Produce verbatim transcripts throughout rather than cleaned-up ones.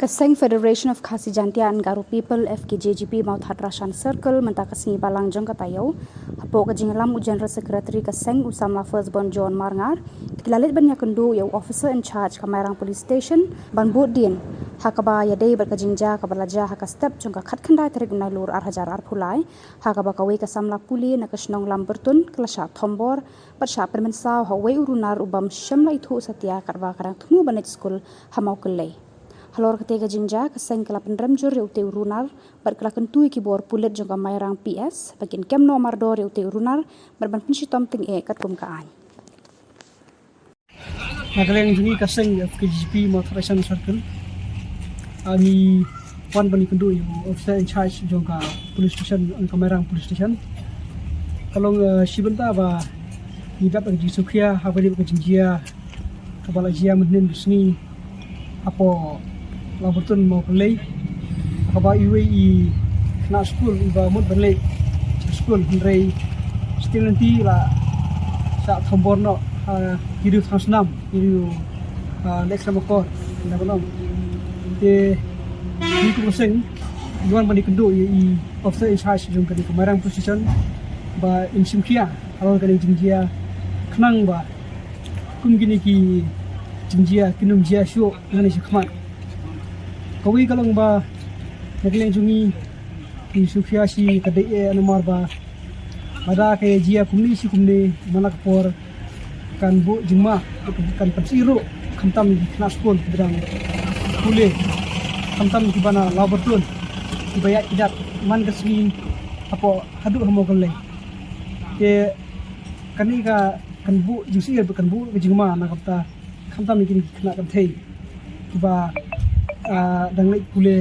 Ka seng Federation of Khasi Jaintia and Garo People, F K J G P, Mawthadraishan Circle, mynta ka sngi Balang jong ka taïew, hapoh ka jingïalam u General Secretary ka seng, u samla Firstborn John Marngar, ki la leit ban ïakynduh ïa u Officer in Charge ka Mairang Police Station ban bud dien ha kaba ïadei bad ka jingjia kaba la jia ha ka step jong ka khatkhyndai tarik u Nailur ar hajar arphew lai, ha kaba kawei ka samla pule na ka shnong Lambertun ka la shah thombor bad shah pynmynsaw ha uwei u runar u bym shym la ithuh satia katba ka dang thmu ban leit skul ha Mawkyllei. Halor katei ka jingjia, ka seng ka la pynrem jur ïa utei u runar bad ka la kyntu ïa ki bor pulit jong ka Mairang P S ba kin kem noh mardor ïa utei u runar bad ban pynshitom tyngeh katkum ka aiñ. Na ka liang jong ngi ka seng F K J P Mawthadraishan Circle, ngi wan ban ïakynduh ïa u Officer in Charge jong ka Police Station, ka Mairang Police Station. Ka long, eh, shi bynta ba ngi dap ka jingsngewkhia haba ïadei bad ka jingjia kaba la jia mynhynnin ka sngi hapoh Lambertun Mawkyllei, kaba iwei i khynnah skul iba mut ban leit sha skul, hynrei shiteng lynti la shah thombor noh ha ki riew thaw snam, ki riew, ah, leh khlem akor, na ba nong. Te ngi kum ka seng ngi wan ban ïakynduh ïa i Officer in Charge jong kane ka Mairang Police Station ba in shim khia halor kane ka jingjia, khnang ba kum kine ki jingjia kin ym jia shuh nangne shakhmat. Kawei ka long ba na ka liang jong ngi, ngi sngewkhia shi ka dei eh namar ba lada ka ïa jia kumne shi kumne, man la ka por kan buh jingma, kan pynsih ruh, khamtam ki khynnah skul kiba dang pule, khamtam kiba na Lambertun, kiba ïaid ki dat man ka sngi hapoh haduh ha Mawkyllei. Te kane ka kan buh jingsih, kan buh ka jingma na ka bynta khamtam ïa kine ki khynnah kynthei kiba, ah, dang leit pule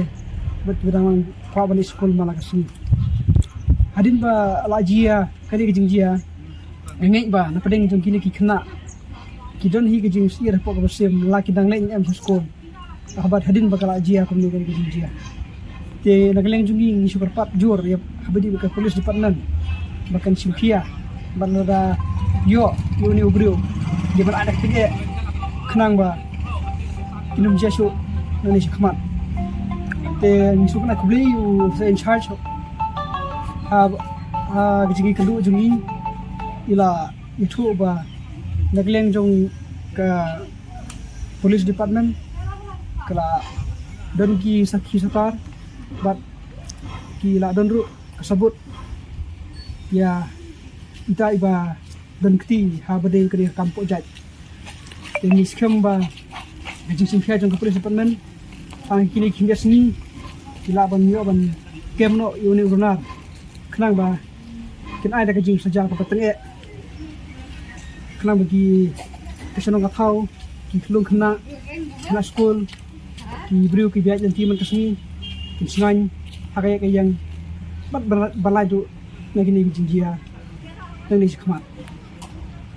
bad kiba dang kwah ban leit skul man la ka sngi. Hadien ba la jia kane ka jingjia, nga ngeit ba na pdeng jong kine ki khynnah ki don hi ka jingsngewsih hapoh ka mynsiem, la ki dang leit ne em sha skul. Haba hadien ba ka la jia kumne kane ka jingjia. Te na ka liang jong ngi, ngi shu kyrpad jur ïa haba ïadei bad ka Police Department ba kan shim khia bad lada ïoh ïa une u briew, dei ban ai da ka tyngeh khnang ba kin ym jia shuh nangne shakhmat. Te ngi shu kynnoh khublei ïa u Officer in Charge ha, ha ka jingïakynduh jong ngi. I la ïathuh ba na ka liang jong ka Police Department ka la don ki sakhi satar bad ki la don ruh ka sabut ïa ita iba don kti haba dei kane ka kam poh jait. Te ngi skhem ba ka jingshim khia jong ka Police Department ha kine ki khyndiat sngi ki lah ban ïoh ban kem noh ïa une u runar khnang ba kin ai da ka jingsaja kaba tyngeh khnang ba ki, ka shnong ka thaw, ki khyllung khynnah, khynnah skul, ki briew kiba ïaid lynti man ka sngi kin shngaiñ ha ka ïaid ka ïeng bad ba, ba lait ruh na kine ki jingjia nangne shakhmat.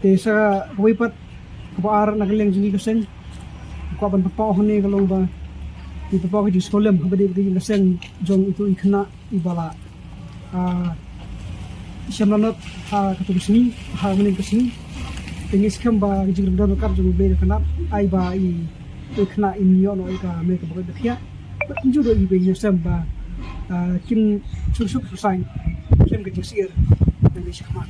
Te sa kawei pat kaba ar na ka liang jong ngi ka seng, kwah ban pynpaw hangne ka long ba ngi pynpaw ka jingsngewlem haba ïadei bad ka seng jong itu i khynnah iba la, ah, shem lanot ha katu ka sngi, ha mynhynnin ka sngi. Te ngi skhem ba ka jingdon ryngkat jong U Blei da ka nat ai ba i, i khynnah in ïoh noh ïa ka mei kaba koit ba khiah. Bad kumjuh ruh ngi pynshai ba, ah, kin suk suk suk saiñ khlem ka jingsyier nangne shakhmat.